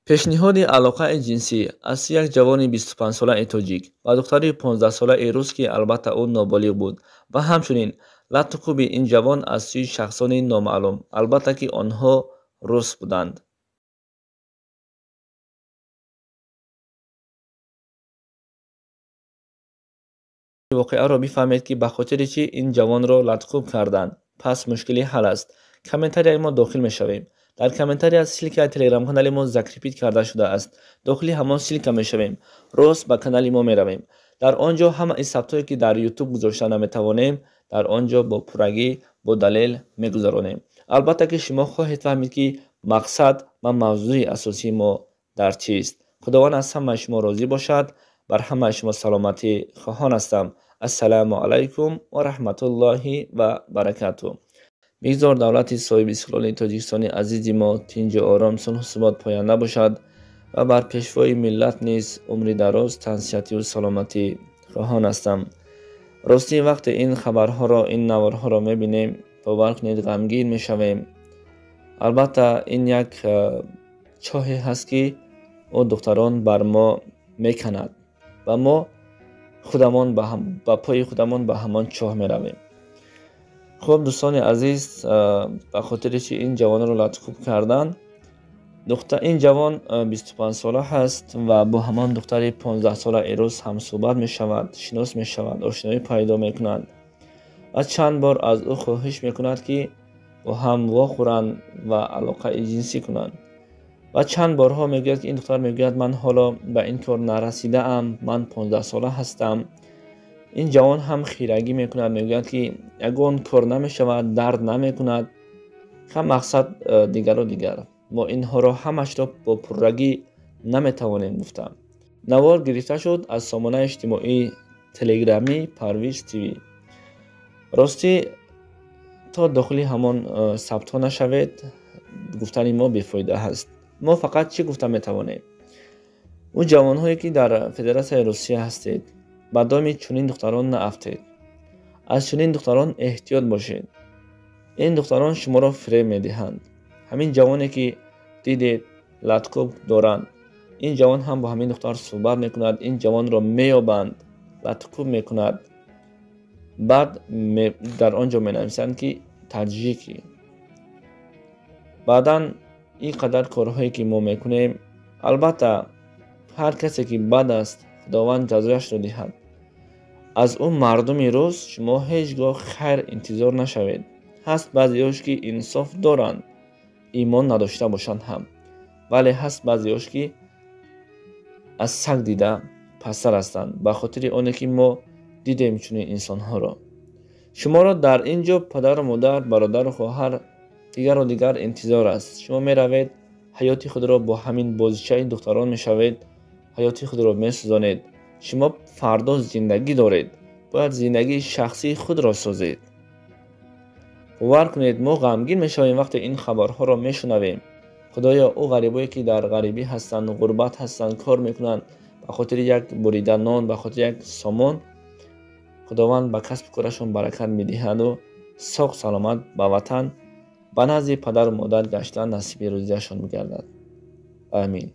Пешниҳоди алоқаи ҷинсӣ аз як ҷавони 25-солаи тоҷик ва духтари 15-солаи рус, ки албатта ӯ ноболиғ буд, ва ҳамчунин латту кӯби ин ҷавон аз сӯи шахсони номаълум, албатта ки онҳо рус буданд. Воқеаро бифаҳмед, ки ба хотири чӣ ин ҷавонро латукӯб карданд. Пас мушкилӣ ҳал аст. Комментарияи мо дохил мешавем. Дар комментария ссылкаи телеграм-канали мо закрепить карда шудааст. Дохили ҳамон ссылка мешавем. Рост ба канали мо меравем. Дар он ҷо ҳамаи сабтҳое, ки дар ютуб гузошта наметавонем, дар он ҷо бо пуррагӣ, бо далел мегузаронем. Албатта ки шумо хоҳед фаҳмид, ки мақсад ва мавзӯи асосии мо дар чист. Худованд аз ҳамаи шумо розӣ бошад. Бар ҳамаи шумо саломатӣ хоҳон ҳастам. Ассалому алайкум ва раҳматуллоҳи ва баракатуҳ. Бигзор давлати соҳибистиқлоли Тоҷикистони азизи мо тинҷу ором, сулҳу субот поянда бошад ва бар пешвои миллат низ умри дароз, тансиҳатию саломатӣ хоҳон ҳастам. Ростӣ вақте ин хабарҳоро, ин наворҳоро мебинем, бовар кунед, ғамгин мешавем. Албатта ин як чоҳе ҳаст, ки ӯ духтарон бар мо меканад ва мо худамон ба пои худамон ба ҳамон чоҳ меравем. Хуб, дӯстони азиз, ба хотири чи ин ҷавонро латукӯб карданд? Ин ҷавон 25-сола ҳаст ва бо ҳамон духтари 15-солаи рус ҳамсӯҳбат мешавад, шинос мешавад, ошноӣ пайдо мекунад ва чанд бор аз ӯ хоҳиш мекунад, ки бо ҳам вохӯранд ва алоқаи ҷинсӣ кунанд. Ва чанд борҳо мегӯяд, ки ин духтар мегӯяд, ман ҳоло ба ин кор нарасидаам, ман 15-сола ҳастам. Ин ҷавон ҳам хирагӣ мекунад, мегӯяд, ки ягон кор намешавад, дард намекунад. Ҳам мақсад дигару дигар. Мо инҳоро ҳамашро бо пуррагӣ наметавонем гуфта. Навор гирифта шуд аз сомонаи иҷтимоии телеграмӣ Парвиз ТВ. Ростӣ то дохили ҳамон сабтҳо нашавед, гуфтани мо бефоида ҳаст. Мо фақат чӣ гуфта метавонем? Ӯ ҷавонҳое, ки дар Федератсияи Русия ҳастед, ба доми чунин духтарон наафтед. Аз чунин духтарон эҳтиёт бошед. Ин духтарон шуморо фиреб медиҳанд. Ҳамин ҷавоне, ки дидед латкӯб доранд, ин ҷавон ҳам бо ҳамин духтар суҳбат мекунад, ин ҷавонро меёбанд, латкӯб мекунад. Баъд дар он ҷо менависанд, ки таҷикӣ. Баъдан ин қадар корҳое, ки мо мекунем, албатта ҳар касе ки бад аст, Худованд ҷазояшро диҳад. Аз ӯ мардуми рус шумо ҳеҷ гоҳ хайр интизор нашавед. Ҳаст баъзеҳош, ки инсоф доранд, имон надошта бошанд ҳам, вале ҳаст баъзеҳош, ки аз саг дида пасттар ҳастанд, ба хотири оне ки мо дидем чунин инсонҳоро. Шуморо дар ин ҷо падару модар, бародару хоҳар, дигару дигар интизор аст. Шумо меравед, ҳаёти худро бо ҳамин бозичаи духтарон мешавед, ҳаёти худро месӯзонед. Шумо фардо зиндагӣ доред, бояд зиндагии шахсии худро созед. Бовар кунед, мо ғамгин мешавем вақте ин хабарҳоро мешунавем. Худоё, ӯ ғарибое, ки дар ғарибӣ ҳастанд, ғурбат ҳастанд, кор мекунанд ба хотири як бурида нон, ба хотири як сомон, Худованд ба касби корашон баракат медиҳаду соғ саломат ба ватан, ба назди падару модар гаштан насиби рӯзияшон мегардад. Амин.